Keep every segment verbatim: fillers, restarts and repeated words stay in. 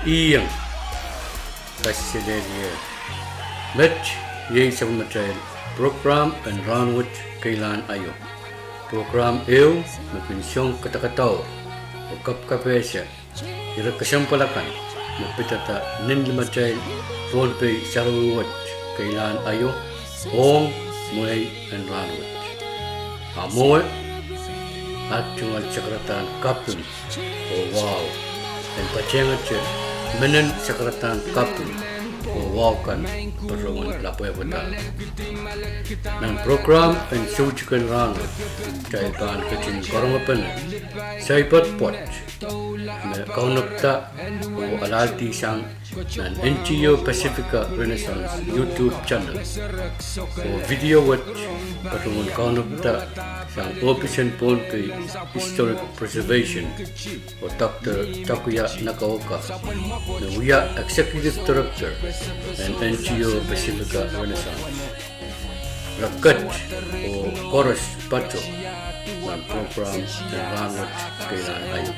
Iang, kaselehlie. Met iei sapwellimatail prokram en Rahnwet Keilahn Aio. Prokram ehu me kin song kadakadaur oh kapkapehse ire kesempwal akan me pidada nin limatail Pohnpei sarawi wet keilahn aio ong mwehi en rahnwet. A mwowe, at tungoal sakaradahn kaping oh wahu en patehngete menen sakaradahn kaping oh wahu kan patohwan lapwehpwada. Nan prokram en Soutiken Rahnwet, kitail pahn ketin karongepene saipad pwoat me kaunopada oh alahldi sang nan N G O Pacifica Renaissance YouTube channel oh video wet patohwan kaunopada sang ohpis en Pohnpei Historic Preservation oh Doctor Takuya Nagaoka, me wia Executive Director en N G O Pacifica Renaissance. Re ket oh koaros patoh nan prokram en Rahnwet Keilahn Aio.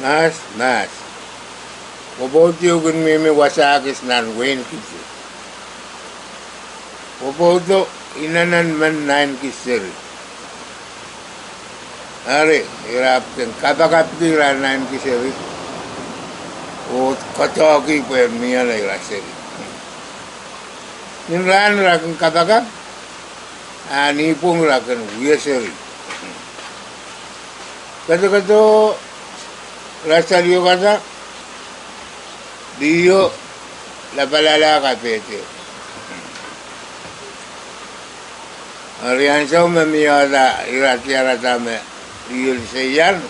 Mahs, mahs. Pwopwoud ieu kin mihmi wasa kis nan wehin Kisi. Pwopwoudo inenen men naineki seri. Eri, ira kin kapakapki ira naineki seri oh koadoahki pwe mie ira seri. Nin rahn ira kin kapakap, a nipwong ira kin wie seri. Kedekedo, ira saliokada, liho lapalahla kapehde. Eri ansou me mie ira diarada me liho liseian,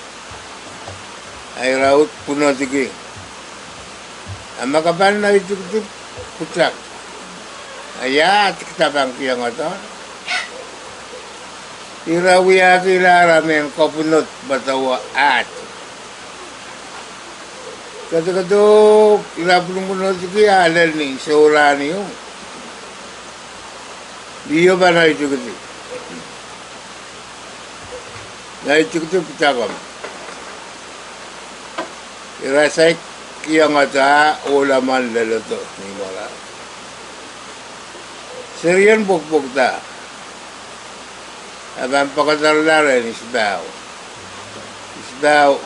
a ira uhd pwunodiki, a ma ke pahn naitikdi pwutak, a ia tikida pahn kihongodo? Ira wiahkihla ara mehn kapwunod medewe ahd. Kedekedo, ira pwunopwunodiki a lel ni sohrahn ieu, liho pahn naitikdi. Naitikdi pwutak kan. Ira saik kihongodo, a ohla men leledo ni imwala. Serien pwokpwokda, a pahn pakadarala rehn isipahu. Isipahu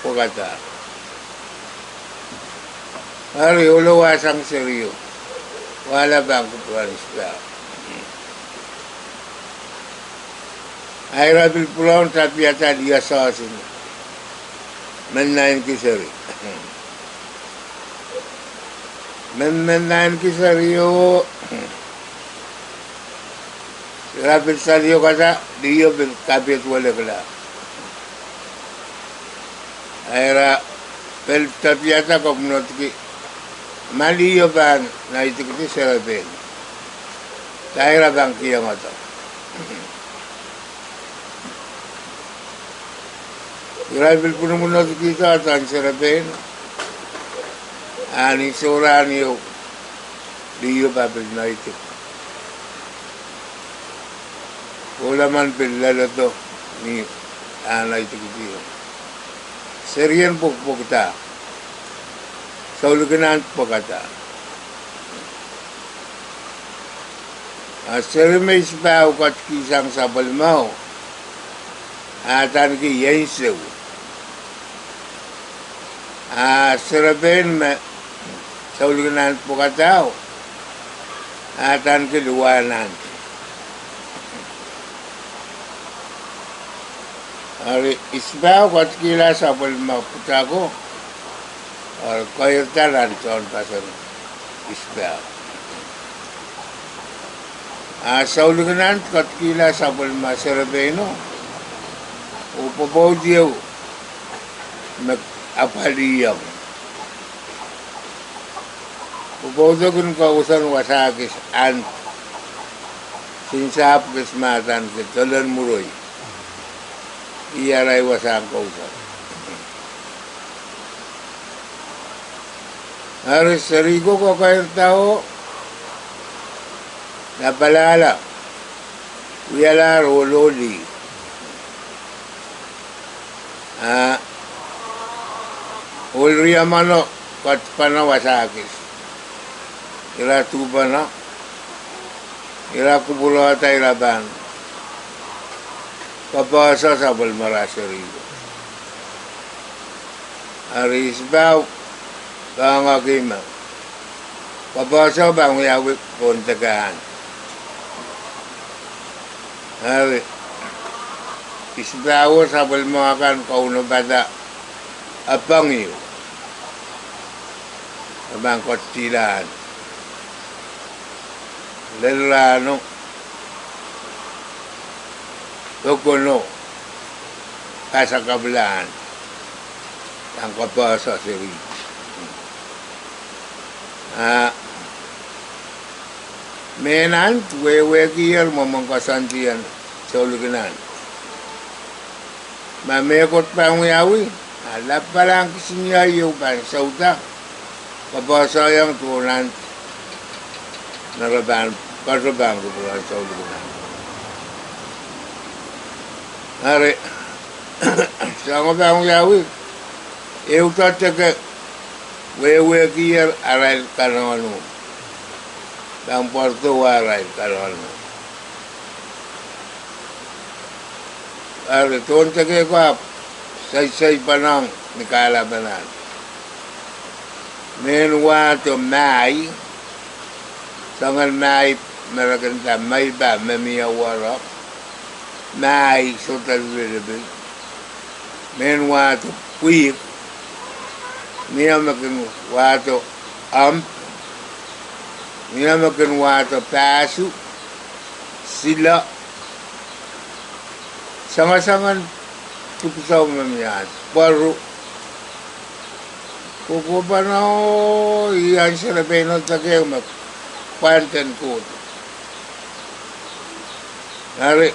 pwokada. Eri ohlo wahsang serio, wahla pahn kupwuren isipahu. A ira pil pwurehng tapiada liasoasin men naineki seri. Men, men naineki serio, ira pil saliokada, liho pil kapehdwelekla. A ira pil tapiada kopwunodiki ma liho pahn naitikdi serepein, da ira pahn kihongodo? Ira pil pwunopwunodikihdo adan serepein, a ni sohrahn ieu liho pahn pil naitik. Ohla men pil leledo ni ah naitikdi. Serien pwokpwokda, soulikin ahn pwokada. A seri me isipahu ketikihsang sapwellimao, a adaneki ansou. A serepein me soulikin ahn pwokadao, a adaneki liwahnanti. Eri isipahu ketikihla sapwellime pwutako, eri keirda nan tohnpasen isipahu. A soulikin ahn ketikihla sapwellime serepeino, oh pwopwoud ieu me apwalihong. Pwopwoudo kin kousoan wasa kis ahn sinsapw kis me adaneki Tolen Mwuroi. Ih arail wasahn kousoan. Eri seri ko kekeirda oh lapalahla, wialahr ohlo lih. A ohl riemeno, ketpene wasa kis. Ira duhpene, ira kupwurehda ira pahn kapehse sapwellimara seri ko. Eri Isipahu pahn kihme kapehse pahn wiawi pohn deke ahn. Eri Isipahu sapwellime kan kaunopada apeng ieu. E pahn ketidahn lel rahno, pokono, kasakapwalahn, pahn kapehse seri. A mehn ahn wehwehkier mwomwen koasoandi en soulikin ahn. Ma mehkot pahn wiawi, a lapalahn kisiniei ieu pahn souda, kapehsehiong tohn ahn me re pahn, pahn re pahn kupwuren soulikin ahn. Eri soangen pahn wiawi, ehute deke wehwehkier arail kanengamah. Pahn pwarada arail kanengamah. Eri tohn deke ko ahpw seiseipene ni kahlapen ahn. Mehn wahdo mahi, soangen mahi me re kin nda maipa me mie woro, mahi sohte lipilipil. Mehn wahdo pwihk, mie me kin wahdo amp, mie me kin wahdo pahsu, silo, soangen soangen dipwisou me mie ahn, pwaru. Kokohpene, ih ahn serepeino deke me pwanden kohdo. Eri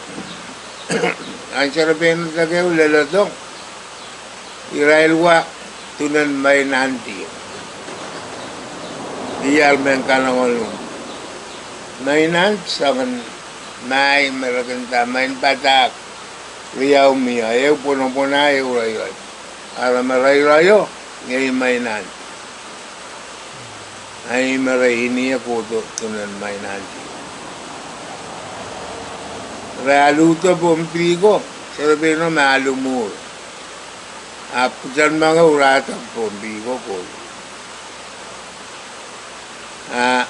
ahn serepeino deke leledo, irail wa dunen mainanti. Ih ar mehn kanengamah. Mainant soangen mahi me re kin nda main padahk riau mie, ehu pwonopwona, ehu reireio. Ara me reireio, ngehi mainant. A ih me re inie kohdo dunen mainanti. Re aluhdo pohn pihko, serepeino me alu mwuhr. Ahpw pwutak mengei urahda pohn pihko kohdo. A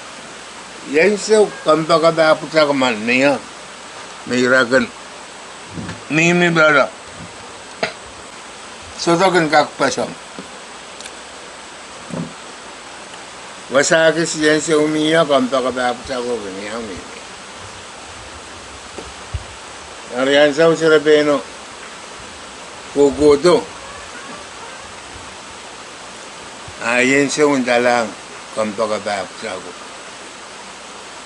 ien sou kompoakepah pwutak men mie, me ira kin mihmi pahla. Sohte kin kak pweseng. Wasa kis ien sou mie, kompoakepah pwutako kin iang mihmi. Eri ansou serepeino kohkohdo, a ien sou ndalahng kompoakepah pwutako.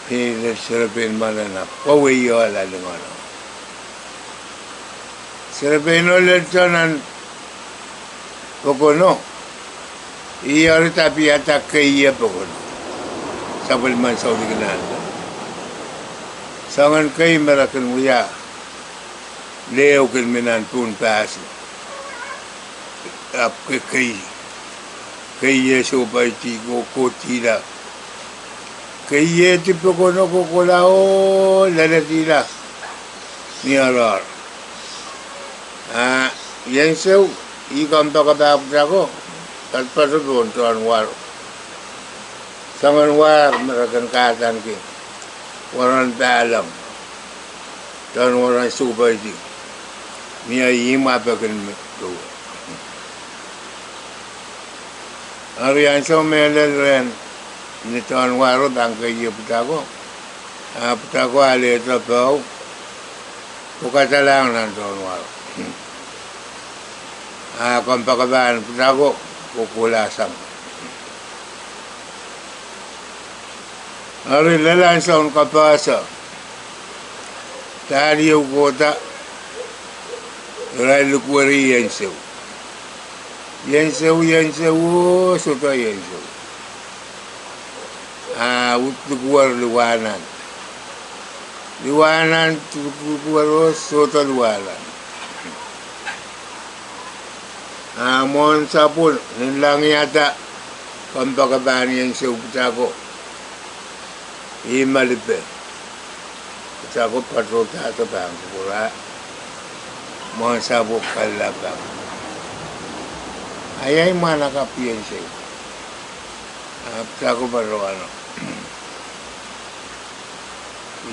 Pil lel serepein mwoalen ahpw pweiehla lingeno. Serepeino lel tohn ahn pokono, ih eri tapiada keie pokono. Sapwellimen soulikin ahn. Soangen kei me re kin wia, lehu kin mi nan pwuhn pahsu. Ahpw ke kei, keie sohpeidi ko, kohdihla. Keiehdi pokono kohkohla oh leledihla ni oaroahr. A ien sou, ih kompoakepah pwutako, patpato pohn tohn waro. Soangen waro me re kin kahdaneki waron pahleng, tohn waron sohpeidi. Mie ihmw ape kin me, eri ansou mehlel ren ni tohn waro pahn keie pwutako, a pwutako alehda poh, pwukadalahng nan tohn waro. A kompoakepahn pwutako kohkohla sang. Eri lel ansoun kapehse, dahl ieu kohda, irail likwerih ien sou. Ien sou, ien sou, oh sohte ien sou. A uhd likwer liwahn ahn. Liwahn ahn likwer oh sohte liwahn ahn. A mwohn sapwun nin langiada, kompoakepahn Ien Sou pwutako. Ih malipe. Pwutako patohda de pahn kupwurala mwohn sapwun kalelapak. A iei mwahnakapw Ien Sou. A pwutako patohwano.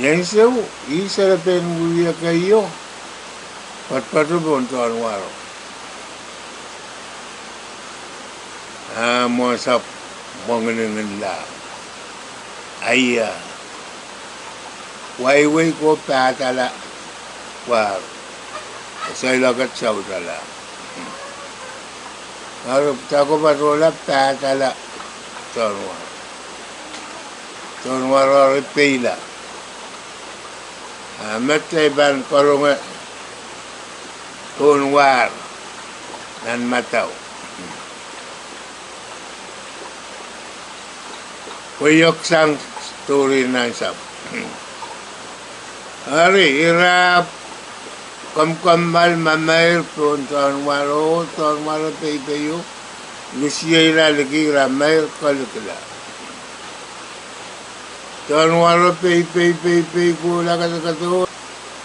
Ien Sou, ih serepein wiewiek keieu, poatopoato pohn tohn wahro. A mwohn sapw mwengilingilahng. Aia. Waiwei ko pahdala wahro. Soiloked saudala. Eri pwutako patohla pahdala tohn wahro. Tohn wahro eri peila. A met ei pahn karonge tohn wahr nan madau. Pwe ioksang story nan sapw. Eri ira ahpw komkommoal memeir pohn tohn wahro, tohn wahro peipeieu, lusiela liki ira meir kolikla. Tohn wahro peipei, peipei kohla kadokadohn.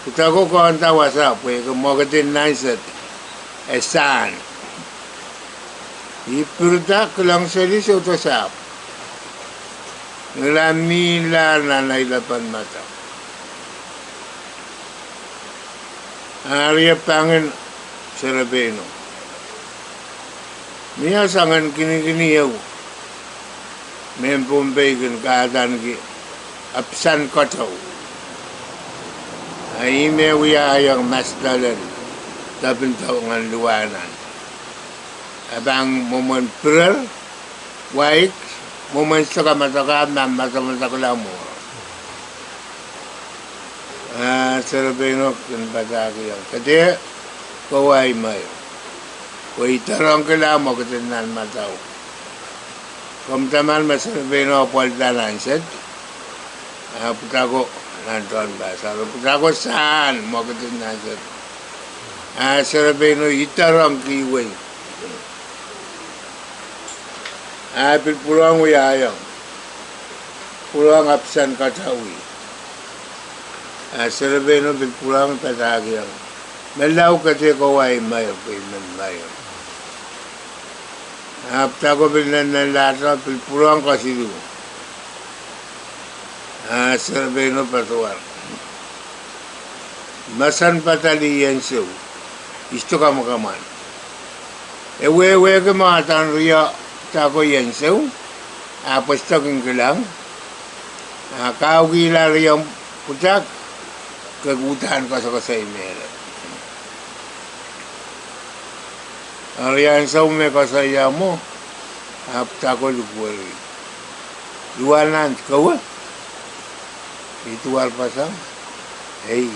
Pwutako konda wasa pwehki mwekid en nansed e sahn. Ih pirida kilang seli soudo sahpw. Ira mihla nan ei lepin madau. Eri e pangin serepeino. Mie soangen kinikini ehu mehn Pohnpei kin kahdaneki Apsan Koatau. A ih me wiahiong mas loalen depin dohngen luwahn ahn. A pahn mwomwen pirer, waik, mwomwen sohte kamwadaka, ma mwadamwadakla mwo. A serepeino kin padahkihong, ke dehr kowe ahi meir. Pwe I doarohngkihla mwekid en nan madau. Komw taman me serepeino apwalda nan sed, a pwutako nan tohnpas, a pwutako sahn mwekid en nan sed. A serepeino I doarohngkihwei. A pil pwurehng wiahiong, pwurehng Apsan Koatau. A serepeino pil pwurehng padahkihong, menlau, ke dehr kowe ahi meir, pwe I men meir. A pwutako pil nennenlahte pil pwurehng kesiluh. A serepeino patohwan, mahsanpadahki Ien Sou, I sohte kamwakamwan. E wehwehki me adan rie pwutako Ien Sou, ahpw e sohte kin kilang. A kaukihla rie pwutak, ke uhdahn koasokoasoi mehlel. Eri ansou me koasoia mwo, a pwutako likwerih. Luwalahn kowe? I duwarpasang, ei,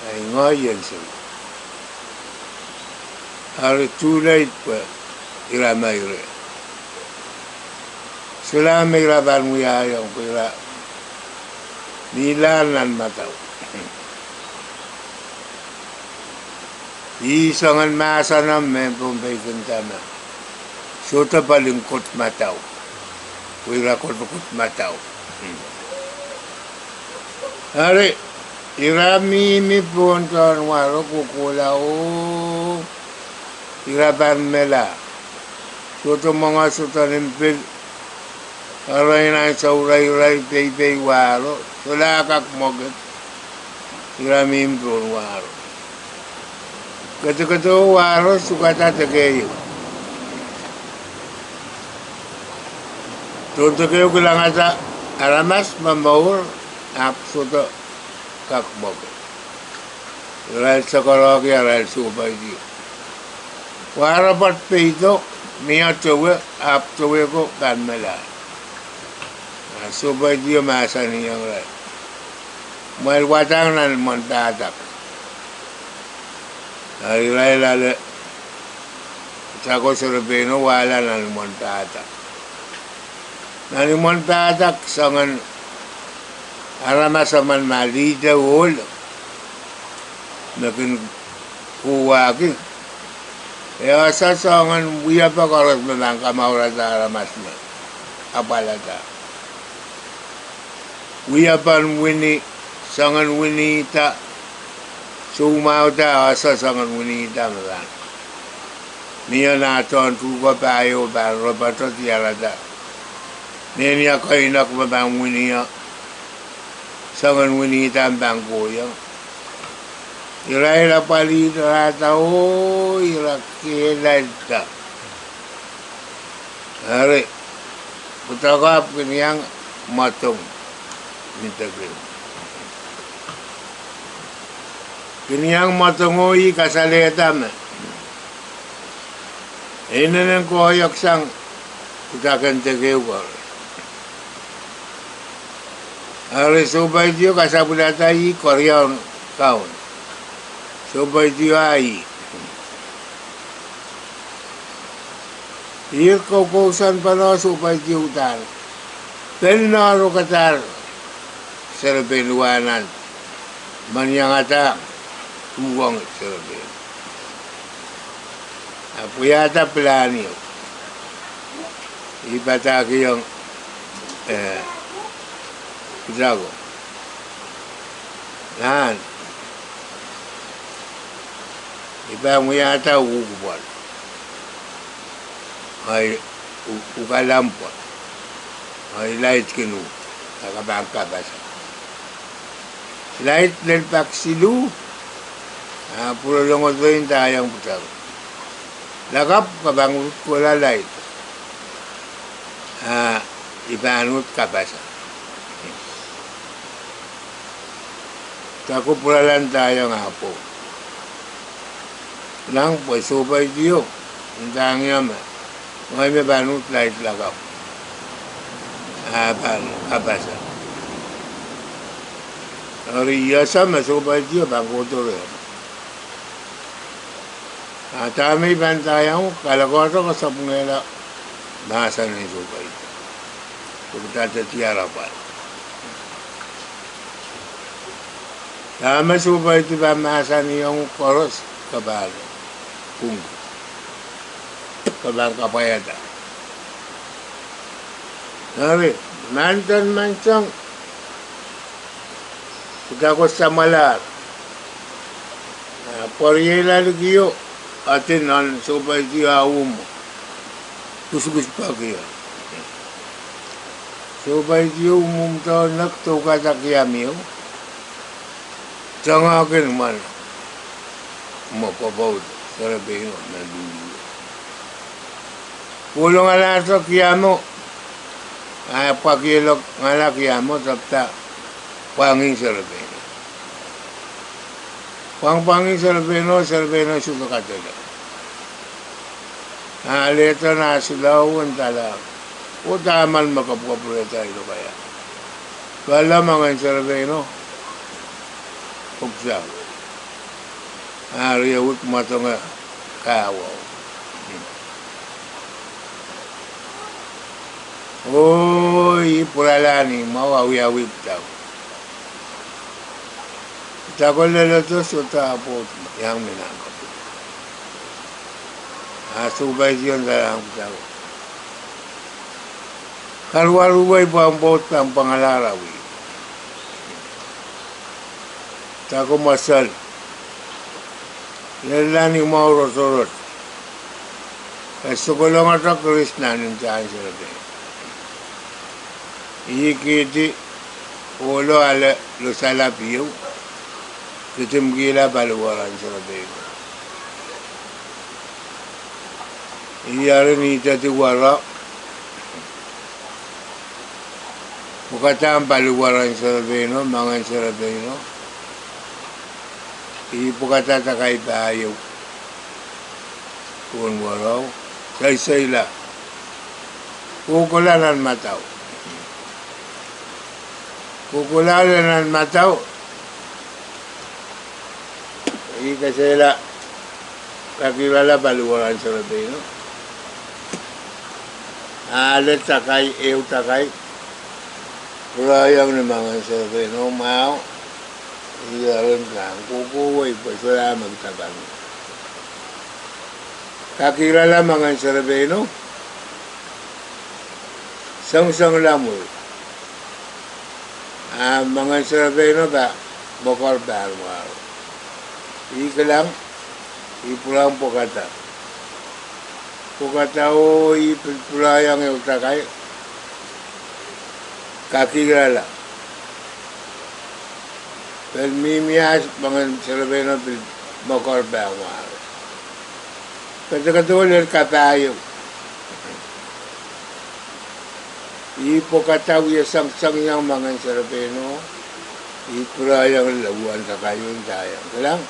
ei ngoahi Ien Sou. Eri too late pwe ira meire. Solahr me ira pahn wiahiong pwe ira mihla nan madau. Ih soangen mahsen me Pohnpei kin nda me sohte pali kot madau, pwe ira kot, kot madau. Eri ira mihmi pohn tohn wahro kohkohla oh ira pahn mela. Sohte mwenge, sohte nim pil. Erein ansou irair peipei wahro, solahr kak mwekid, ira mihmi pohn wahro. Kedekedewe wahro sukada de keieu. Tohntekeieu kilangada aramas me mour, ahpw sohte kak mwekid. Irail sohkoarohki arail sohpeidi. Wahro pwoat peido, mie towe, ahpw towe ko pahn mela. A sohpeidio mahsanihong irail, kumwail wadek nan imwen pahtak. A irail ale, pwutako serepeino wahla nan imwen pahtak. Nan imwen pahtak soangen aramas emen me lihte ohl me kin kohwahki. E ese soangen wiepe koaros me pahn kamourada aramas me apwalada. Wiepen wini, soangen winihda, soumwahuda, ese soangen winihda me pahn mie nan tohn tuhke pahieu pahn repeto diarada. Mehnia keinek me pahn winie, soangen winihda me pahn kohiong. Ira, ira pwalihda, oh, ira kehlailda. Eri, pwutako ahpw kin iang mwadong ni deke. Kin iang mwadongo, ih kasalehda me e inenen koahiek sang pwutaken deke koaros. Eri sohpeitio kasapwilada ih keriaun kaun. Sohpeitio ah ih. Ih koukousoan pahn sohpeitio uhdahn pil nohn rukadahr serepein wahn nan men iangada tuhwong serepein. Ahpw wiahda pilahn ieu. Ih padahkihong, eh, pwutako. Nan, I pahn wiahda uhk pwal, ahi u-, uhk alam pwal, ahi lait kin uhk, a ke pahn kapasa. Lait lel pak siluh, a pwurolongodo ndaiong pwutako. Lakapw ke pahn uhd kohla lait, a I pahn uhd kapasa. Pwutako pwurala ndaiong ahpw pwong. Nan pwe sohpeitio ndahng ie me ngehi me pahn uhd lait lakapw, a pahn kapasa. Eri I ese me sohpeitio pahn kohdo rehmw. A dahme I pahn ndaiong, kalokohte ke sapwungehla mahsen en sohpeitio. Ke pwutak te diar apwal. Dahme sohpeitio pahn mahsanihong koaros, ke pahn pwung, ke pahn kapwaiada. Eri, mendahte menseng, pwutako samwalahr, a pwarieila likio, adi nan sohpeitio ah uhmw, kusukus pekio. Sohpeitio uhmw doh nek doukada kiam ieu, tengehkin mwahu mwo pwopwoud serepeino me lululue. Pwulongalahr kiamo, a pwakielo ngala kiamo, tapda pwangin serepeino. Pwangpwangin serepeino, serepeino sohte kadehdehla. A lehdo nan silawen dala, oh dahme me ke pwupwurehda I lokaia? Pala mwangen serepeino, pwupwudak. A rie uhd mwadonge kahwao. Oh, I pwurala ni mwahu, awiawi pwutako. Pwutako leledo, sohte pwoud iang mi nan kapw. A sohpeitio ndaiong pwutako, karuwaru wei pwahn pwoud pahn pwangalahr awi. Pwutako mwesel, lella ni mwahu rotorot, e sokolongohte kiris nan ntahn serepeino. Ih kihdi ohlo ale losalap ieu, kidimkihla paliwar en serepeino. Ih eri nidedi wero, pwukadahn paliwar en serepeino, mwangen serepeino. Ih pwukada dakai pahieu, pohn wereo, seiseila, kohkohla nan madau. Kohkohla nan madau, ih kesehla, kakirala paliwar en serepeino. A ale dakai, ehu dakai, pwurehiong ni mwangen serepeino mwahu. Ih eri pahn kohkohwei pwe solahr me kitail pahn Kakihlala mengei serepeino, sengsenglahng mwo. A mengei serepeino pahn mokor pahn mwahu. I kilang, I pwurehng pwokada. Pwokada oh I pil pwurehng ehu takai. Kakihlala. Pil mihmi ah mengei serepeino pil mokor pahn mwahu. Kedekedewe lel kapahieu. I pwokada wie sengsengiong mengei serepeino, I pwurehng lel uwen takai oh ndaiong, kilang,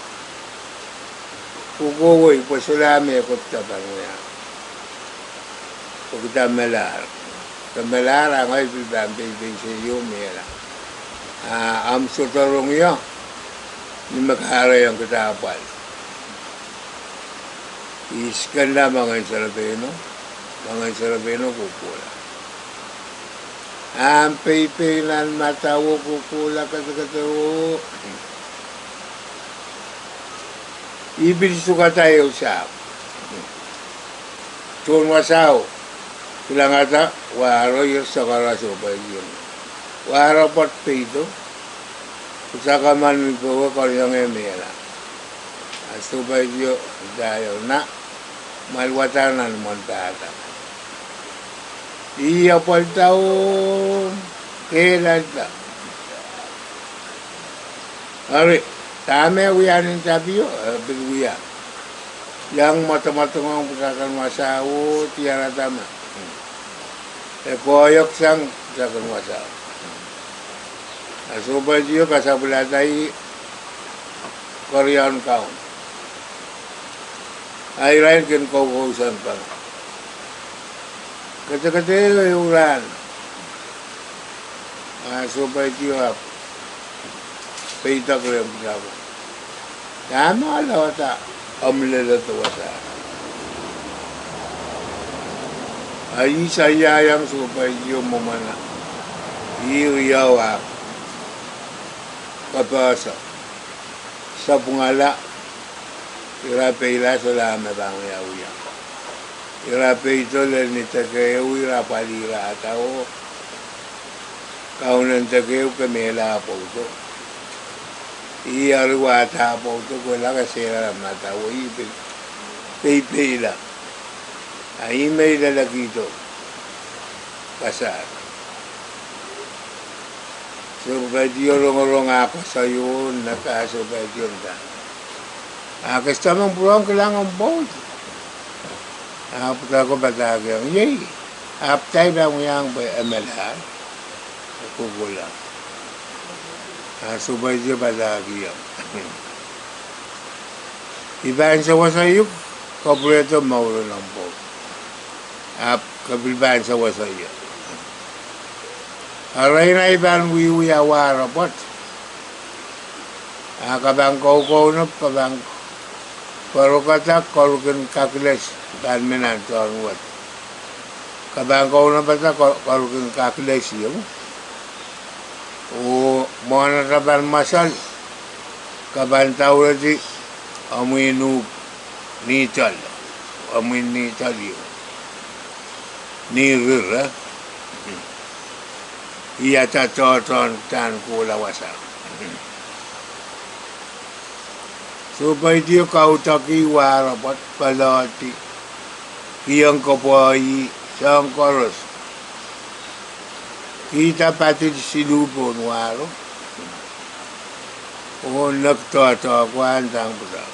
pwukoa wei pwe solahr mehkot kita pahn wia. Pwe kita melahr. Ke melahr, a ngehi pil pahn peipei seiou mehla. A ahmw sohte rong ie, ni me kahrehiong kita apwal. I sikenda mengei serepeino, mengei serepeino kohkohla. Ahmw peipei nan madawo kohkohla kedekedewe. I pil sukada ehu sahpw. Tohn wasao, kilangada wahro ier sakara sohpeidi. Wahro pwoat peido, pwutak emen mi powe koaros iang mehla. A sohpeidi ndaiong, na, mwail wadahn nan mwohn pahda. I apwalda oh kehlailda. Eri, dahme wiawi nan tapio, e pil wia. Iang mwadamwadong ong pwutaken wasao, diarada me e koahiek sang pwutaken wasao. A sohpeidi kasapwilada ih keriaun kaun. A irail kin koukousoan pahn kedekedewe ehu rahn. A sohpeidi ahpw peidek rehn pwutako, dahme aloahda omw leledo wasaht? A ih saiaiong sohpeidi mwomwen, ih riau ahpw kapehse, sapwungala, ira peila solahr me pahn wiawi. Ira peido lel ni deke ehu, ira pwalih ira ahda oh kaunen deke ehu kemehla pwoudo. Ih eri wahda pwoudo, kohla kesehla madawo, ih pil peipeila. A ih me I lelekihdo wasaht. Sohpeidi rongorong ah koasoaio, nda, a sohpeidi nda, a ke sohte men pwurehng kilang omw pwoud? A pwutako padahkihong, iei, ahpw kitail pahn wiahiong pwe e melahr, e kohkohla. A sohpeidi padahkihong, I pahn sewese uhk, ke pwurehdo mouren omw pwoud, ahpw ke pil pahn sewese ie. Erein ahi pahn wiwi ah wahro pwoat, a ke pahn koukounopo, ke pahn pwarokada koarukin kakiles pahn mi nan tohn wet. Ke pahn kounopada koarukin kakiles ieu, oh mwohn atail pahn mwesel, ke pahn dauredi omwi nuhk nihtel, omwi nihtel ieu, nihrir, ih atail tohtohn kita en kohla wasa. Sohpeidi kaudokih wahro pwoat, poalohdi, kihong kopwe ih soahng koaros, kihda padil siluh pohn wahro oh nek doadoahk wahn sang pwutak.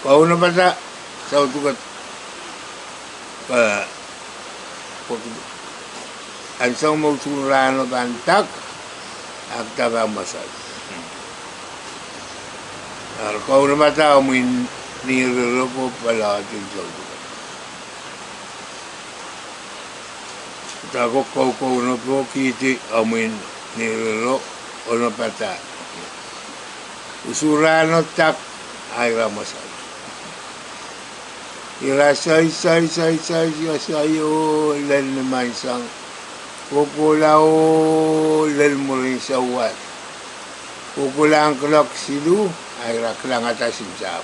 Kaunopada soutuket, ansou me usun rahno pahn dak, a kita pahn mwesel. Eri kaunopada omwi nihrir oh poalohdi soutuket. Kita ko koukounopo, kihdi omwi nihrir, onopada. Usun rahno dak, a ira mwesel. Ira soi, soi, soi, soi, soi, soi oh lel ni maing sang, kohkohla oh lel mwurin souwas. Kohkohlahng kilok siluh, a ira kilangada sinsapw.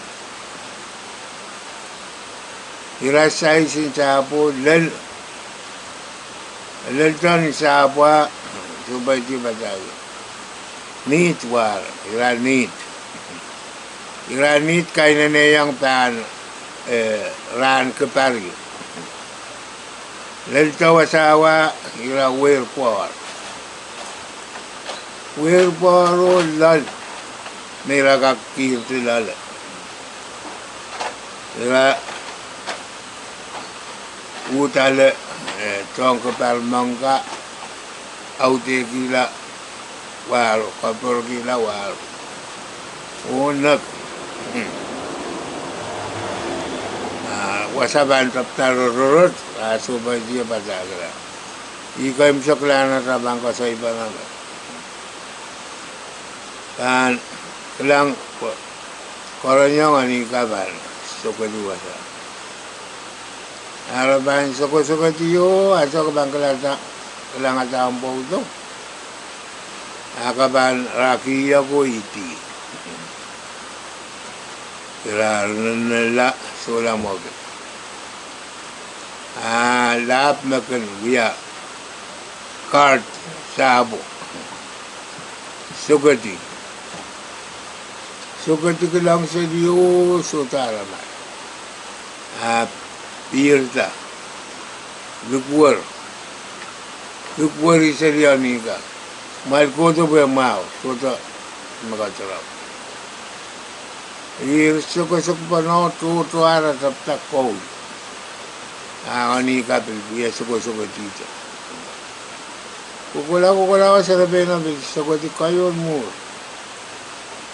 Ira size en sahpwo lel, lel tohn sahpwo, sohpeidi padahr. Nit war, ira nit. Ira nit kainene iang pahn, eh, rahn kipario. Lel towe sahpwo, ira weir pwoar. Weir pwoar oh loal, me ira kak kihdi loale. Ira uhdahla, eh, tohn kipar mengka, audehkihla wahro, koapworkihla wahro. Oh nek. Hmm. Ah, wasa pahn tapda rororot, ah, sohpeidio padahkihla. Ih keimwseklahn ata pahn koasoai pahn ata. Pahn kilang ko-, koarohngiong eni ka pahn sokedi wasa. Ara pahn sokosokedi oh, ah sohte pahn kilangada, kilangada ahmw pwoudo. Ah ka pahn rakihong ko iti. Ira rinenla sohla mwekid. Ah, lahp me kin wia guard sahpwo. Sokedi. Sokedi kilang seli oh sohte aramas. Ah, pihrda. Likwer. Likwer seli eni ka. Mwail kohdo pwe mwahu, sohte me katarap. Ira sokosok pahn tohto ara tapda koul. Ah, eni ka pil wia sokosokedi. Kokohla, kokohla, serepeino pil sokedi koahieu mwuhr.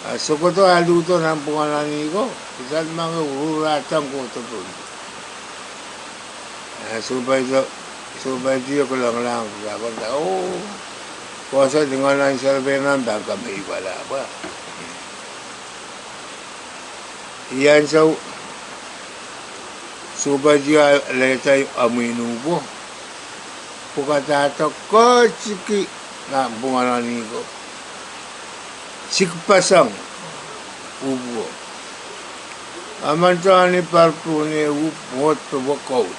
Ah, sokohdo ah luhdo nanpwungen eni ko, kisal mange uruhr ah tang kohdo pil. Ah, sohpeidio, sohpeidio kilenglahng, ah, koda, oh, koasoia lingan nan serepeino pahn kamehla pwe. Ian sou, sohpeidio lehte omwi en uhpwo. Pwukada tohkohsiki nanpwungen eni ko. Sikpeseng uhpwo. Emen tohn ni parpun e uhpw mwohd pwe koul.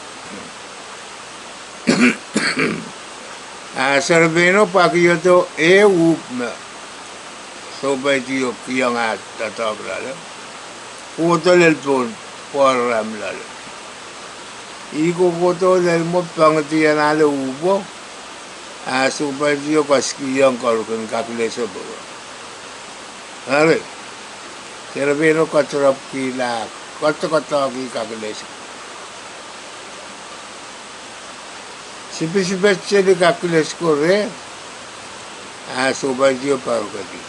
Ah, serepeino pwakihdo e uhpw me sohpeidio kihong ah doadoahk loale. Kohdo lel pohn pwoaram loale. Ih kokohdo lel mwo pangidi anahne uhpwo. Ah, sohpeidio koasoakihong koarukin kakileso pwuro. Eri, serepeino koatarapkihla, koadokoadoahki kakileso. Sipisipe seli kakilesko reh, ah, sohpeidio poarokedi.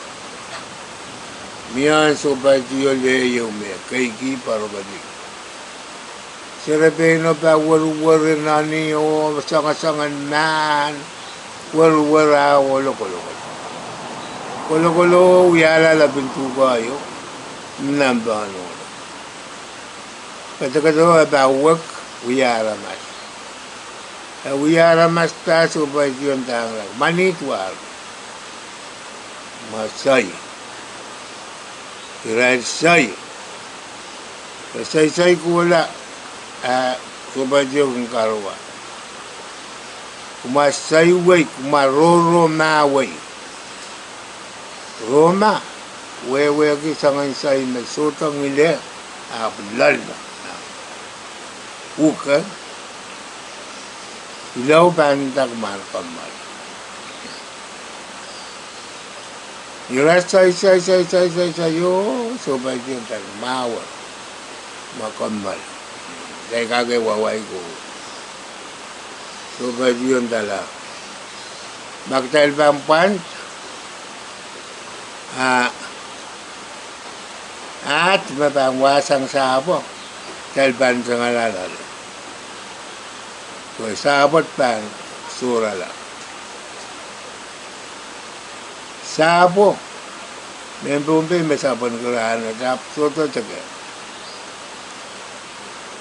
Mie sohpeidio leh ieu me keiki poarokedi. Serepeino pahn werwer nani oh soangosoangen mahn, werwer ah ohlo kolokol. Kolokol oh wiahla lapin tuhke ieu, nan pahn ohlo. Kedekedewe pahn wek wia aramas. E wia aramas da, sohpeidio ndahng ira, ma nit war. Ma sai. Irail sai. E saisai kohla, ah, sohpeidio kin karuwa. Kumwa sai wei, kumwa rohroh mah wei. Rohmah, wehwehki soangen sai me sohte ngile, ahpw loal. Uke, ilou pahn nda kumwa en kommoal. Ira sai, sai, sai, sai, sai, sai, oh, sohpeidio ndahla, mwahu, ma kommoal. Dai kak wawai ko. Sohpeidio ndahla, ma kitail pahn pwand, ah, ahd me pahn wahsang sahpwo, kitail pahn tengala loale. Pwe sahpwo pahn sohrala. Sahpwo, mehn Pohnpei me sapwenikihda ahpw sohte teke.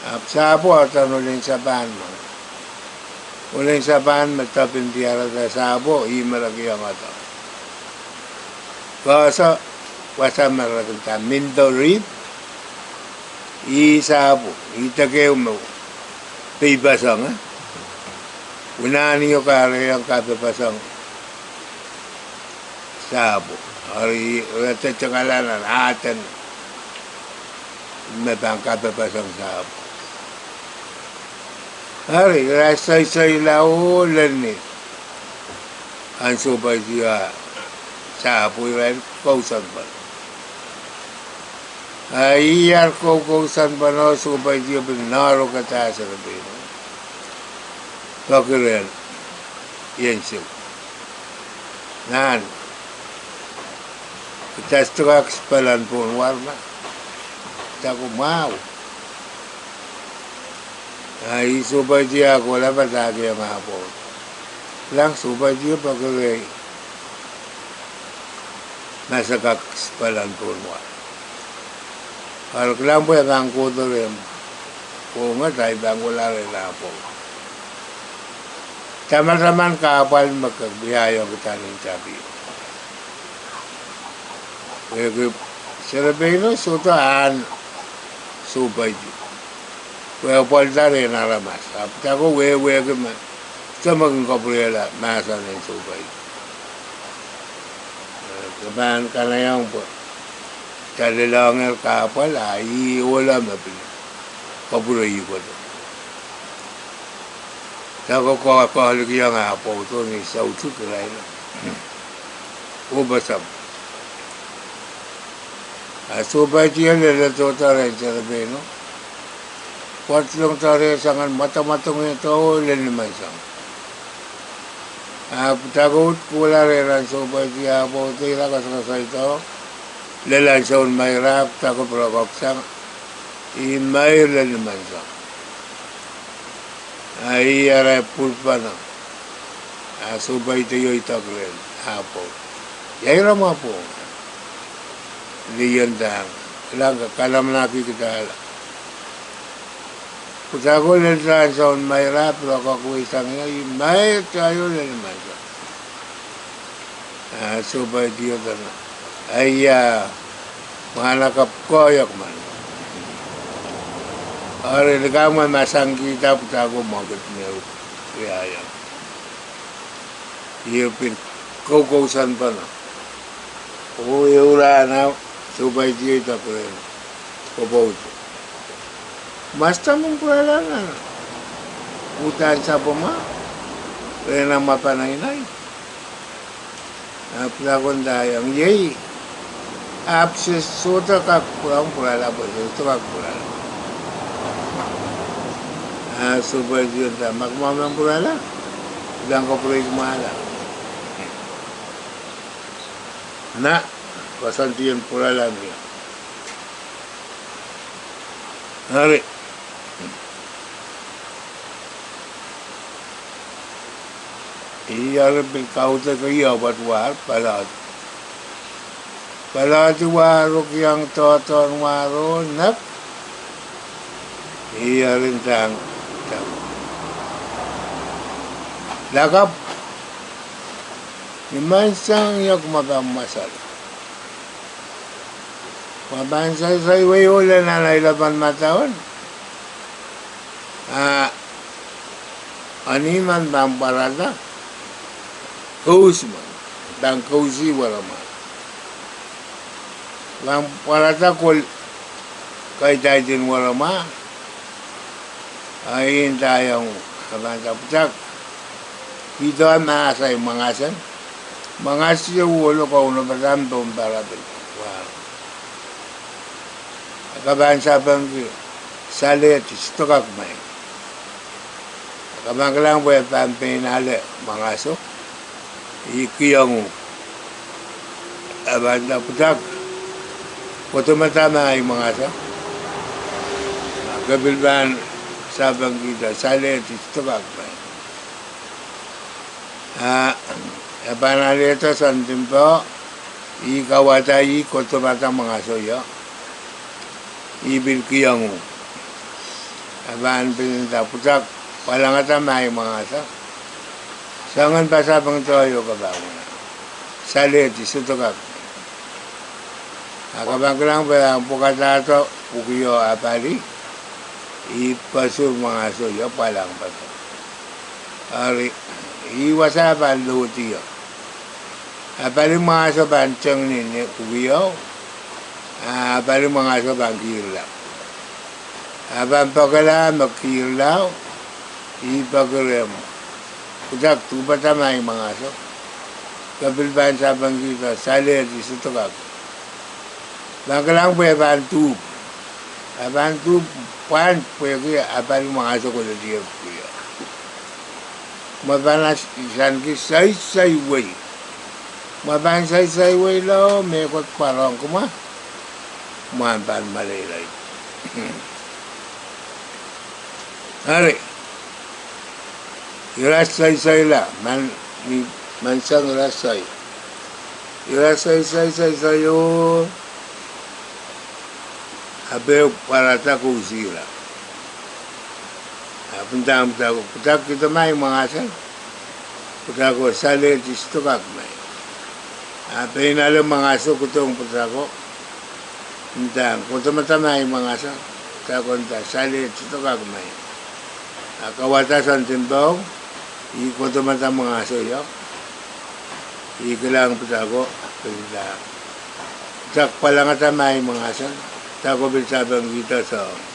Ahpw sahpwo adan olehn sapan me. Olehn sapan me tepin diarada sahpwo, ih me re kihong adan. Koasoia wasa me re kin nda Mindo Reef, ih sahpwo, ih teke me peipasang, eh? Unahn io kahrehiong kapepasang sahpwo. Ari, re te tengalan aden me pahn kapepasang sahpwo. Ari, irail soisoila oh lel ni ahn sohpeitio sahpwo, irail kousoanpene. A ih ar koukousoanpene, sohpeitio pil noahrokada serepeino. Peki rehn Iensiu, nan, kita sohte kak sipalahn pohn war ma, kita ko mwahu. A ih sohpeitio kohla padahkihong ah pwoud. Kilang, sohpeitio peki rehi ma se kak sipalahn pohn war. Ari kilang, pwe e pahn kohdo rehmw pwohnget, a I pahn kohla rehn ah pwoud. Tamataman kahpwal me ke wiahiong kita nin tapio. Pwehki serepeino sohte ahn sohpeitio, pwe e pwalda rehn aramas. Ahpw kita ko wehwehki me sohte me kin kapwurehla mahsen en sohpeitio. Eh, ke pahn kanaiehng pwe kita lelohngehr kahpwal, a ih ohla me pil kapwure ih kohdo. Kita ko koahlikiong ah pwoudo ni soutik irail oh pasapw. A sohpeitio leledohda rehn serepeino, pwoatlong doare soangen mwadamwadong edo oh lel ni menseng. Ahpw kita ko uhd kohla rehn sohpeitio ah pwoudo, ira koasokoasoido lel ansoun meir, ahpw kita ko pwurokoksang, ih meir lel ni menseng. A ih arail pwurpene. A sohpeitio idek rehn ah pwoud, ia ira mwahu pwohng? Lih en dahng, kilang, ke kalamanaki kitailla. Kita ko lel ansoun meir, pwurokokweisang ie, ih meir tohto lel ni menseng. A sohpeitio dene, ia, mwahnakapw koahiek men. Ari likamw e masangkihda, kita ko mwekid me uhd wiahiong. Ih pil koukousoanpene oh ehu rahn ahpw sohpeitio idek rehn pwopwoud, Masta men pwurala nan uhdahn sapwomwa rehn ah mwapaneinei. Ahpw kita ko ndaiong, iei, ahpw se sohte kak pwurala, pwe se sohte kak pwurala. A sohpeitio nda, ma kumwail men pwurala, I pahn kapwurehiong kumwail. Na, koasoandi en pwurala mie. Ari, ih ari pil kaudok ih pwoat war, paloahdi. Paloahdi warohng doadoahk waro nek, ih ari ndahng, lakapw ni menseng, ia kumwail pahn mwasal? Kumwail pahn saisaiwei oh lel nan ei lepin madaun? A, eni men pahn pwarada, kous men, pahn kousi weremwahu. Pahn pwarada kol kaidaitin weremwahu. A ih ndaiong, a pahn nda, pwutak, kihdo mahs ahi mwangasen, mwangas ieu ohlo kaunopada pohn parapil. Wa, a ke pahn sapengki salehdi, sohte kak maing. A ke pahn kilang pwe e pahn pein ale mwangaso, ih kihong uhk. A pahn nda, pwutak, koadomada me ahi mwangaso. A ke pil pahn sapengkihda salehdi, sohte kak maing. A e pahn alehda soandimpeo, ih kauwada, ih koadomada mwangaso ieu, ih pil kihong uhk. A pahn pil nda, pwutak, walangada me ahi mwangaso. Soangen pasapengdo ieu ke pahn wia, salehdi, sohte kak. A ke pahn kilang pwe e pwukadahdo pwukieo apali. I pwasur mwangaso io, pwalang pwasur. Eri, ih wasa pahn lohdi io. A pali mwangaso pahn teng ni pwuki io, a pali mwangaso pahn kihrla. A pahn pekila me kihrla, ih peki rehmw. Kutak duhpada ma I mwangaso. Ke pil pahn sapengkihda salehdi sohte kak. Pahn kilang pwe pahn duhp. A pahn duhp pwand pwehki a pali mwangaso koledi io. Mwe pahn asanki saisaiwei. Mwe pahn saisaiwei lao mehkot pwarohng kumwa. Mwan pahn maleilai. Eri, ira saisaila, man, ni, man sang ira sai. Ira saisai, saisai io. A pwe pwarada kousira. A pwutak, pwutak, pwutak kihdo ma I mwangaso. Pwutak ko salehdi sohte kak mai. A pein ale mwangaso kihdohng pwutak ko. Nda, kohdo mada ma I mwangaso. Pwutak ko nda salehdi sohte kak mai. A kauwada soangen dimpau, ih kohdo mada mwangaso io. Ih kilang pwutak ko, pil nda, pwutak pwalangada ma I mwangaso. Pwutak ko pil sapengkihda soahng.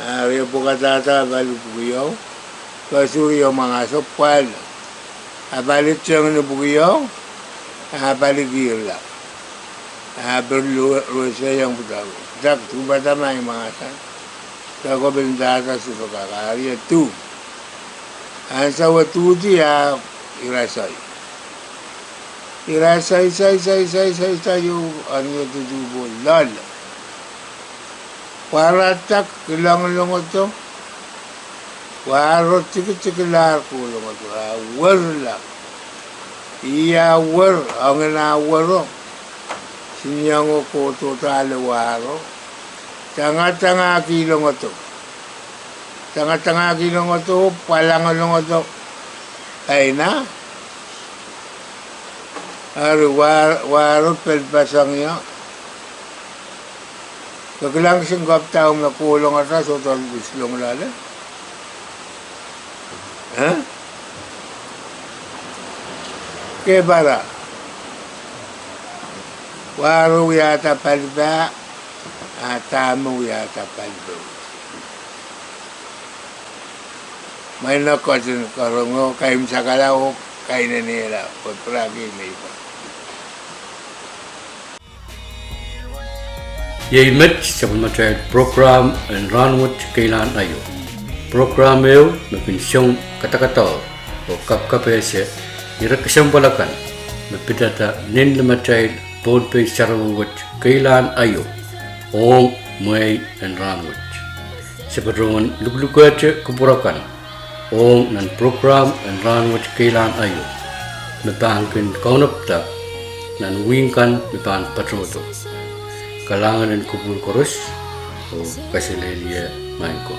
A rie pwukadahda a pali pwuki io, pwasur io mwangaso pwal. A pali teng ni pwuki io, a pali kihrla. A pil ruweseiong pwutak ko. Pwutak duhpada ma I mwangaso. Pwutak ko pil ndahda sohte kak, a rie duh. Ansou e duhdi a ira sai. Ira sai, sai, sai, sai, sai, sai, io, a ni e duhduhpwo loale. Pwarada kilongilongodo. Wahro tikitikilahr kolongodo, a werla. Ih a wer, a ngehn a wero. Siniong o kohdohdo ale wahro. Tangatangahki longodo. Tangatangahki longodo, pwalangolongodo. Aina. Eri wahro, wahro pelpasang io. Ke kilang kisin kapwda me kolongada sohte wisilong loale. Eh? Kepara. Wahro wiahda palipa, a dahme wiahda palipo. Mwain e ketin karongo, kaimwisekala oh kainenehla, pwe piraki me I pwa. Iei met sapwellimatail prokram en Rahnwet Keilahn Aio. Prokram ehu me kin song kadakadau oh kapkapehse ire kesempwal akan me pidada nin limatail Pohnpei sarawi wet Keilahn Aio ong mwehi en rahnwet. Se patohwan luklukehte kupwur akan ong nan prokram en Rahnwet Keilahn Aio me pahn kin kaunopada nan wihk kan me pahn patohdo. Kalahngan en kupwur koaros oh kaselehlie maing ko.